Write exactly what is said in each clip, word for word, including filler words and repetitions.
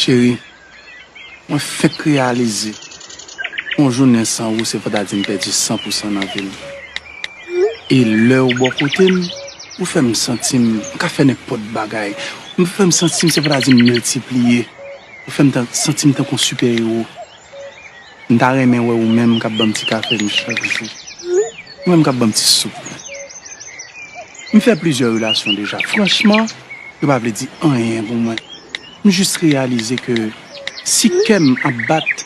Cheri, mwen fenk reyalize yon jounen san ou, se fò ta di m pèdi san pou san nan vi m. E lè ou bò kote m, ou fè m santi m ka fè nenpòt bagay. Ou fè m santi m se fò ta di m miltipliye. Ou fè m tan- santi m tankou yon sipè ewo. M ta renmen wè ou menm k ap ban m ti kafe m chak jou. Ou menm k ap ban m ti soup mwen. M fè plizyè relasyon deja. Franchman, yo pa vle di anyen pou mwen. M jis reyalize ke si kè m ap bat,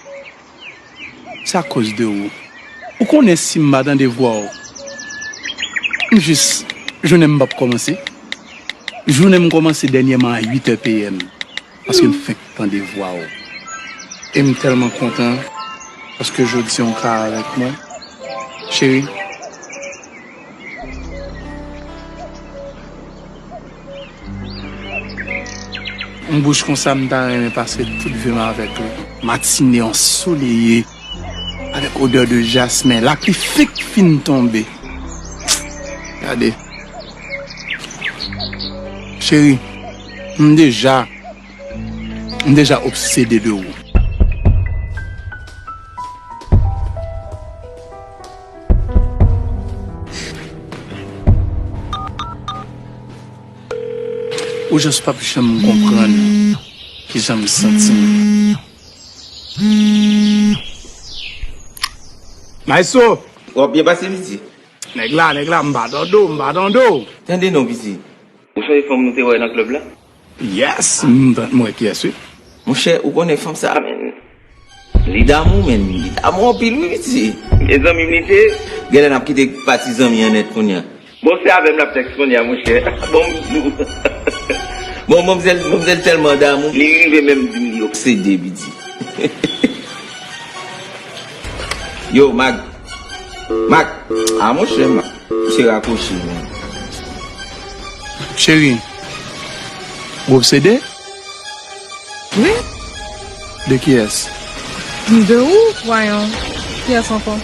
se akoz de ou. Ou konnen si m pa tande vwa w, m jis, jounen m p ap kòmanse. Jounen m kòmanse dènyèman a uit è p m. Paske m fenk tande vwa w. E m tèlman kontan paske jodi a w ka avèk mwen. Cheri, yon bouch konsa m ta renmen pase tout vi m avèk li. Matine ansoleye, avèk odè de jasmen, lapli fenk fin tonbe. Gade. Cheri, m deja M deja obsede de ou. Ou just p ap janm konprann kijan m santi m. Maestro! W ap byen pase, Midi? Nèg la, nèg la, m pa tande w, m pa tande w. Tande non, Midi. Ou sonje fanm nou te wè nan klèb la? Yes, m, m wè kiyès, wi. Monchè, ou konnen fanm sa a, men, li damou, men, li damou anpil, wi, piti. E zanmi m li te ye? Genlè n ap kite pati zanmi an nèt kounye a. Bon, se avè m l ap tèks kounye a, monchè. Bon, m di w. Bon, manmzèl, manmzèl tèlman damou, li rive menm di m li obsede, piti. Yo, Mag. Mag. Ah, monchè, Mag. Misye rakwoche, men. Cheri, ou obsede? Wi. De kiyès? De ou, vwayon. Kiyès ankò?